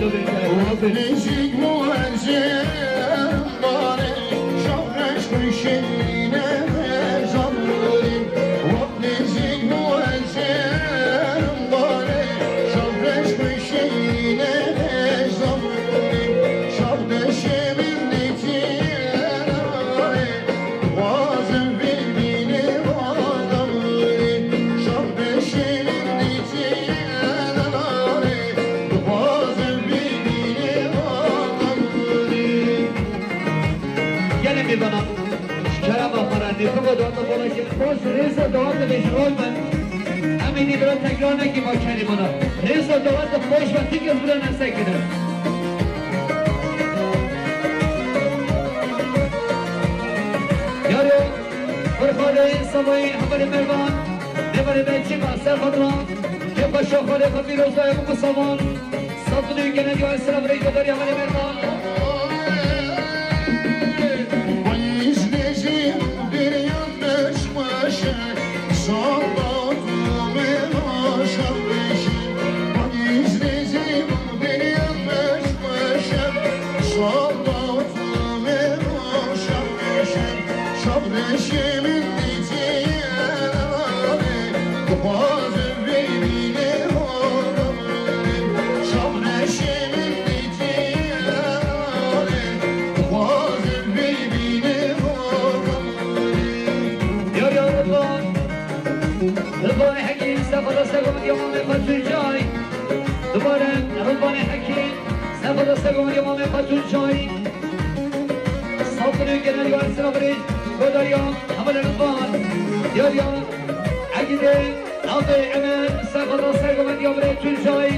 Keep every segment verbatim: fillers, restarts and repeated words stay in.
Wek nêzîk bû ez ê barê, şax reş xweşîne zarê. Wek nêzîk bû ez ê barê, şax reş xweşîne zarê. Şax deşê min dîtiye zarê. Dixwazim vê bînê bana wê, şax deşê min dîtiye zarê. Dixwazim vê bînê bana wê. Gelin bir bana. Kerem Afaran, Nefiko Doğan da Bola Şef. Post Reza Doğan da Beşikol ben. Em êdî bira tekrar nekî ma kerî bana. Reza Doğan da Boş ve Tikez bira nesekine. Yaro, Furkanê Samayî, Hevalê Mervan, Nevalê Belçika, Serxatran, Kefa Şaxalê, Xafî Rozayê, Muku Saman, Satılî gene diyor, selam reyko der, Hevalê Mervan. Vay, izleyicim, bir yanlış başı, sallandım, aşağı beşi. Vay, izleyicim, bir yanlış başı, sallandım, aşağı beşi. Şax reşê min dîtiye zarê, dixwazim vê bînê zarê. Şax reşê min dîtiye zarê, dixwazim vê bînê zarê. Yar yar Rıdvan. Rıdvan Hekim, sefa da sefa, yaman me Fatun Cay. Dubare Rıdvan Hekim, sefa da sefa, yaman me Fatun Cay. Sapını gene diyor sıra biri. Kodarya, Hamal Rıdvan. Diyor ya. Agide, Abi Emel, sefa da sefa, yaman me Fatun Cay.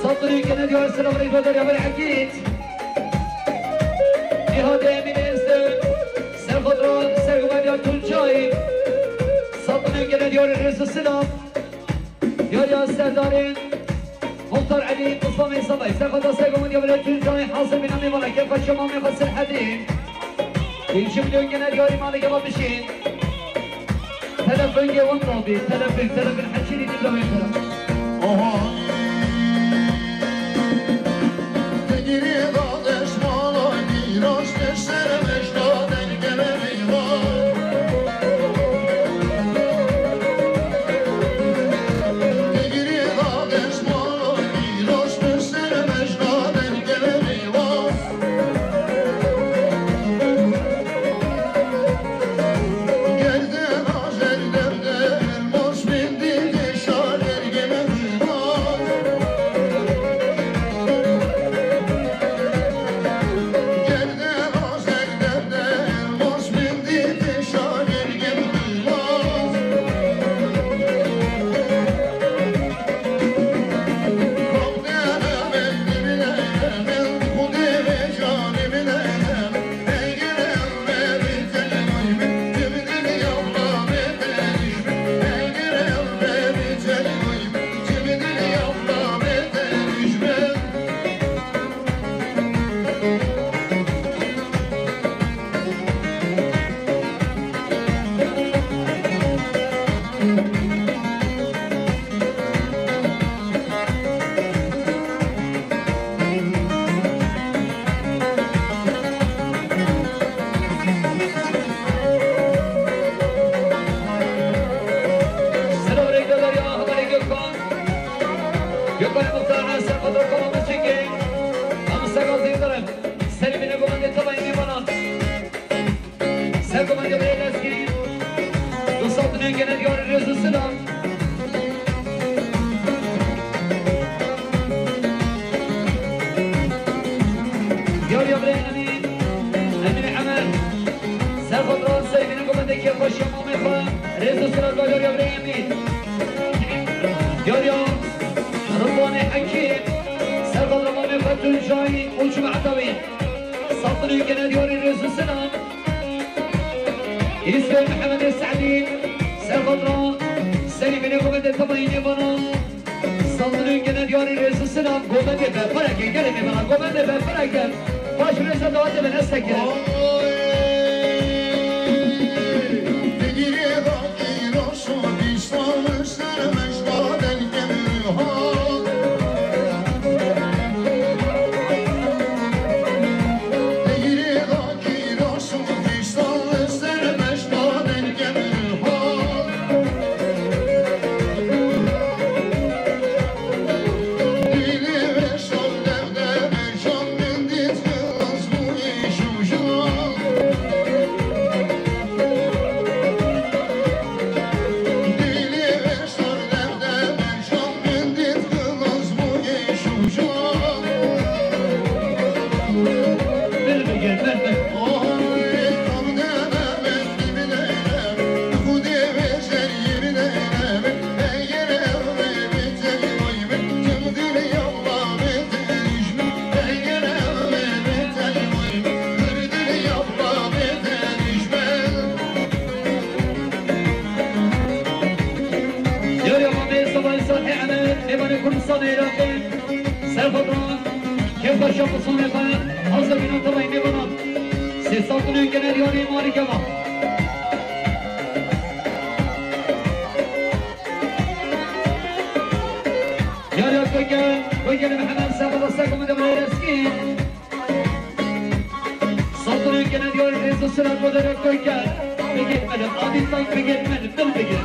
Sapını gene diyor sıra biri. Kodarya, Hamal Akit. Nihade Emine Ezde. Serxotra, Serxotra Tuncay. Sapını gene diyor Resul Selam. Diyor ya Serdar'ın Muhtar Ali Mustafa Meysabay. Serxotra, Serxotra diyor Tuncay. Hazır bir namı var. Kefa Şamam Mefa Serhedin. Değişim diyor gene diyor imanı kebap işin. Telefon gevun tabi. Telefon, telefon. Haçiri bir telefon. Oha. Selamünaleyküm, ya, haber Gökhan. Gökhan Muhtar'ın Serkat'ın kafamı çekin. Ama sakal zeydarım. Selimine komandeta bayını bana. Serkat'ın göbeği lezgin. Dostum, dün gene diyor Resul Selam. Yar yar Emin, Emin Emel. Serxotra Selimine komandeki Paşa Mamefa. Resul Selam, yar yar Emin. Yar yar Rıdvan'ı Hakim. Serxotra Mamefa Tuncay. Uçma Atavi. Sapını gene diyor Resul Selam. İsmail Muhammed Sa'di. Serxotra Selimine komandeta bayını bana. Sapını gene diyor Resul Selam. Komandê be, para gel, gel be bana. Komandê be, para gel. Baş Resul Selam, devam et, destek gel. Serxotan, kêf xweşa qisûnê xwe, hazir bînin tevayî nêvanan. Sê sed û newî gene diyarî marî keva. Yar ya Koykel, Koykel Mihemed Serxotan Serxotan Demirê Leskî. Saldırı gene diyor, Resul Sırat Koykel. Begitmedim, adeta begitmedim, dur begit.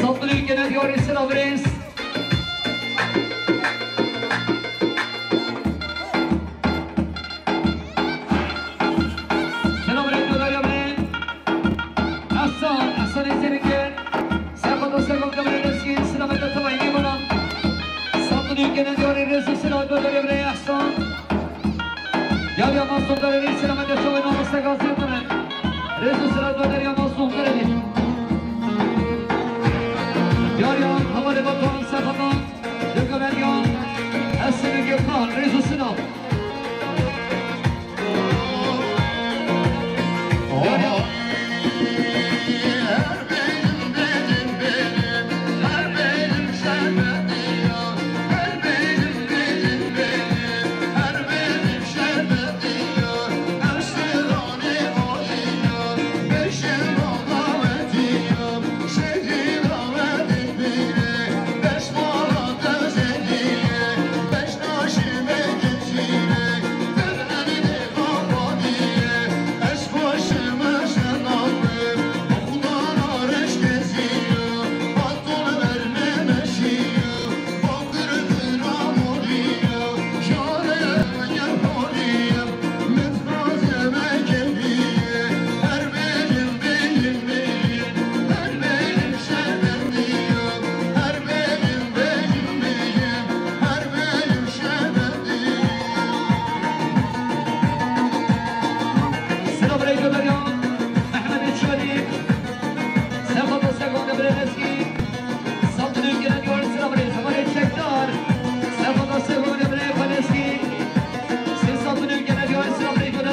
Saldırı gene diyor, Resul Abrez. Selam aleyküm, Derya Bey. Hasan, Hasan Esen'in gel. Serhat Hasan Gokta Bey Eski, selamet ve tavayı bana. Saplı dükkana diyor, Resul Selam Gokta Bey Hasan. Yar ya Mahsun Derya Bey, selamet ve tavayı bana. Resul Selam Gokta Bey Mahsun Derya Bey. Yar ya, havale batuan, Serhat Hasan. Dökülen ya, Hasan Gökhan, Resul Selam. Selam aleyküm Derya. Mehmet Çelik. Sefa da Sefa da Breleski. Saldırı gene diyor, selam aleyküm. Sefa da Sefa da Breleski. Siz saldırı gene diyor, selam aleyküm.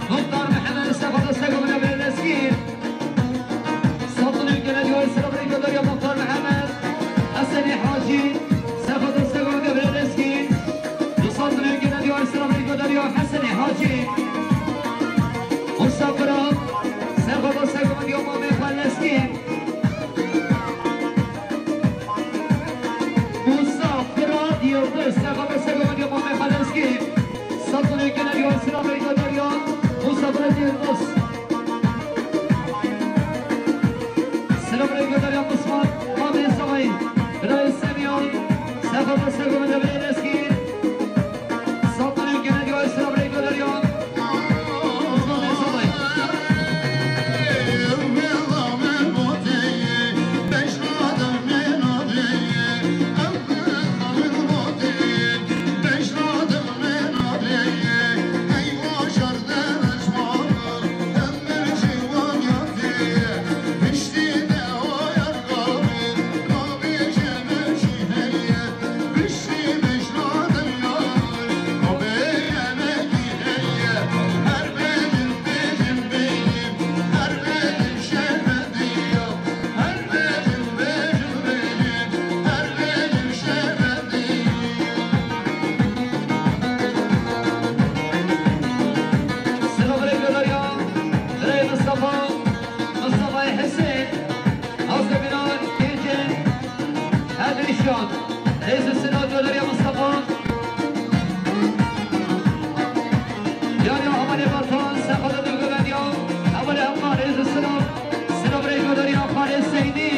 Muhtar Mehmet Sefa da Sefa da Breleski. Saldırı gene diyor, selam aleyküm. Muhtar Mehmet. Hasan Hacı. Sefa da Sefa da Breleski. Saldırı gene diyor, selam aleyküm. Hasan Hacı. Musa Kral. Sefa da Sefa da Muhammed Paleski. Musa Fırat Yıldız, Serhat Segonya Mame Kaleski. Satın ülkene diyor, selam aleyküm. Musa Fırat Yıldız. Selam aleyküm, Derya Osman. Mame Samay. Bırak Semyon. Serhat Segonya Kaleski. Saldırı gene diyor, selam aleyküm, Derya. Selam aleyküm Derya. Derya Mustafa. Mustafa Hüseyin. Nazlı Bilal. Gece. Hadi Şan. Teyze Sinan Döner ya Mustafa. Yar ya Hamale Vatan, Sefada Dögöven ya. Hamale Hamma Rezi Sinan. Sinan Rey Döner ya Hamale Seydi.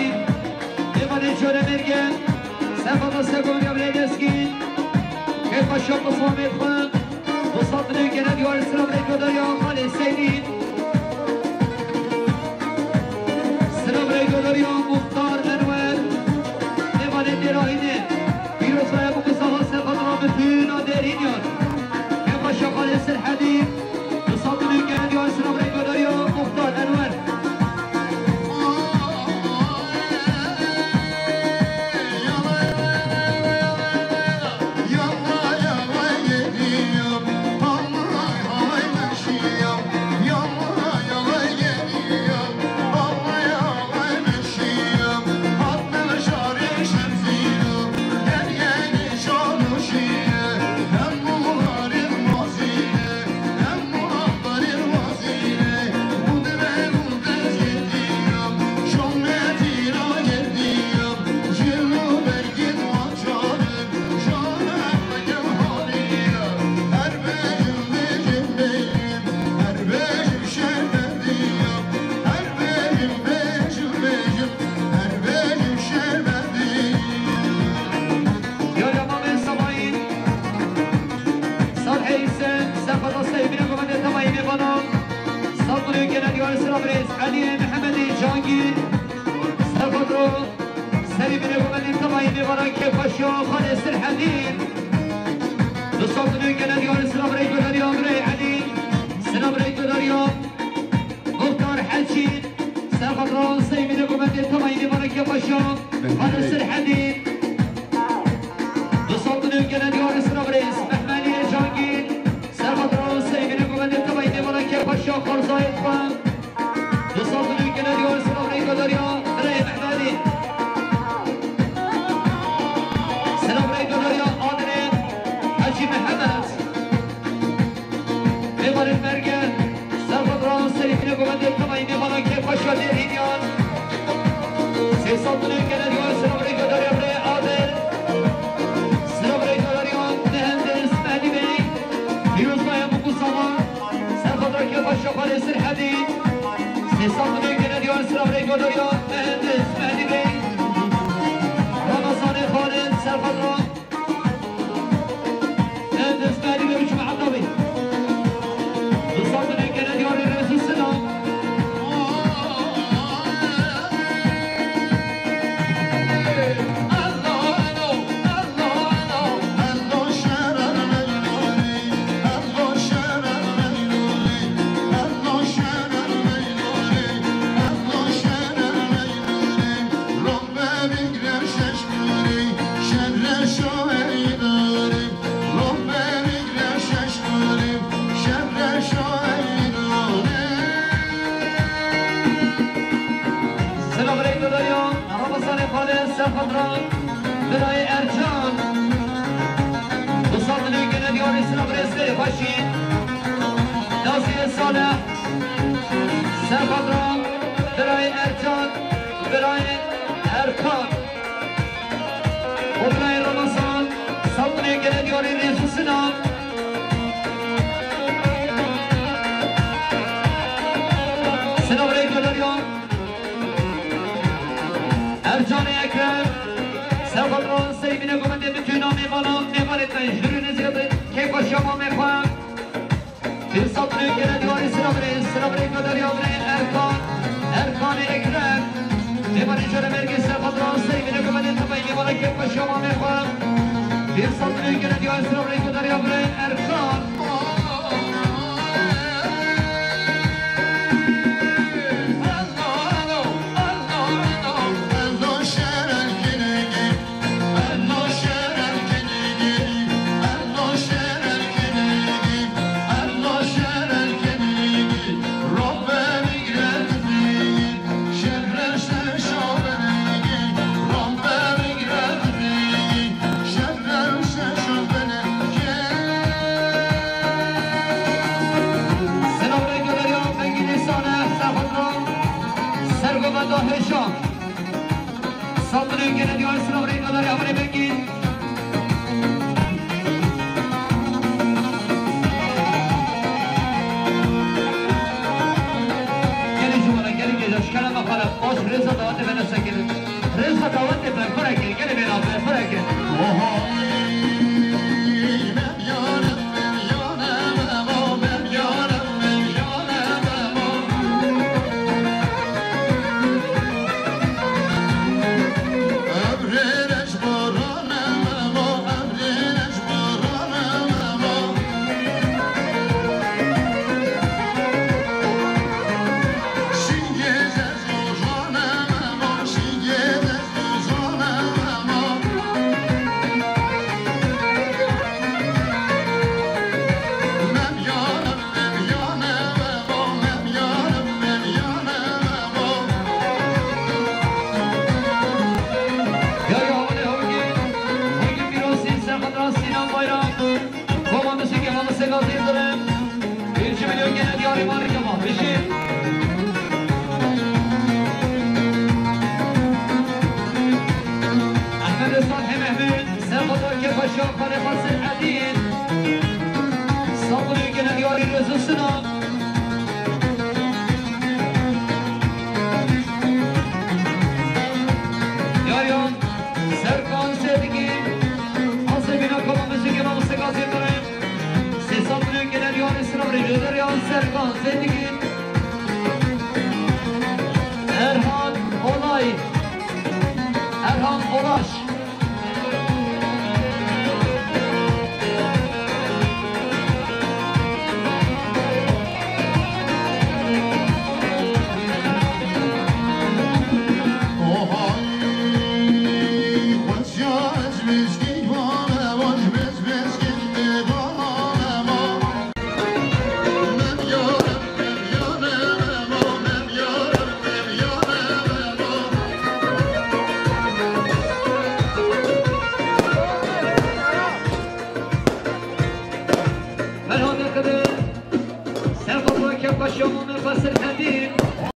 Êvanê Cole Mergen. Sefada Segon ya Rey Deskin. Keyfa Şap Osman Metxun. Musafirê gene diyar Sinan Rey Döner ya Hamale Seydi. Sinan Rey Döner ya Muhtar Enwer. Êvanê Dêrahînê. Pîrozbaya Mustafa Sefada Rahmetîna Dê. Serxwedro, serî binê gomendî temayî mêvaran kêfxweşiya Xalê Sirhedîn. Du sed û newî gele diyarî sira birê Godariya birê Elî. Sira birê Godariya Muxtar Hecî. Serxwedro, serî binê gomendî temayî mêvaran kêfxweşiya Xalê Sirhedîn. Du sed û newî gele diyarî sira birê Mehmelî Cangîr. Serxwedro, serî binê gomendî temayî mêvaran kêfxweşiya Xalzayê Xwe. Du sed û newî gele diyar sira birê Godariya birê Mehmedî. Sira birê Godariya Adirê Hecî Mihemed. Mêvanên merge, serxwedro, serî binê gomendê temayî mêvanan kêfxweşiya Dêrhîniyan. Sê sed û newî gele diyar sira birê Godariya birê Adir. Sira birê Godariya Muhendis Mehdî Bey. Pîrozbaya Mukusalan. Serxwedro kêfxweşiya Xalê Sirhedî. Sê sed û newî gele diyar sira birê Godariya Mehendis Mehdî Bey. Ramazanê Xalid, serxwedro. Mehendis Mehdî Bey û cemaeta wî. Du sed û newî gele diyarî rêz û silam. Selam aleyküm dayı, Ramazanê Xalê, serxwedro, birayê Ercan. Du sed û newî gele diyarî sira birê Sêrê Xweşî. Nasî Salih, serxwedro, birayê Ercan, birayê Erkan. Û birayê Ramazan, sed û newî gele diyarî rêz û silam. Silam rê Godariya. Ercanê Ekrem, serxwedro, serî binê gomendê, bütün mêvanan, mêvanê te, jûrî nêzî keyfxweşiya mamê xwe. Pênc sed û newî gele diyarî sira birê, sira birê Godariya birê Erkan, Erkanê Ekrem. Mêvanê Colemêrgê, serxwedro, serî binê gomendê temayî mêvanan kêfxweşiya mamê xwe. Pênc sed û newî gele diyarî sira birê Godariya birê Erkan. Selam rê Godariya, Bengî Nîsane, serxwedro, sergovenda hêşa. Sed û newî gele diyar sira birê Godariya birê Bengî. Gelin ji wana, gelin gêja, ji kerema xwe re, baş rêza dawetê me nesekirin.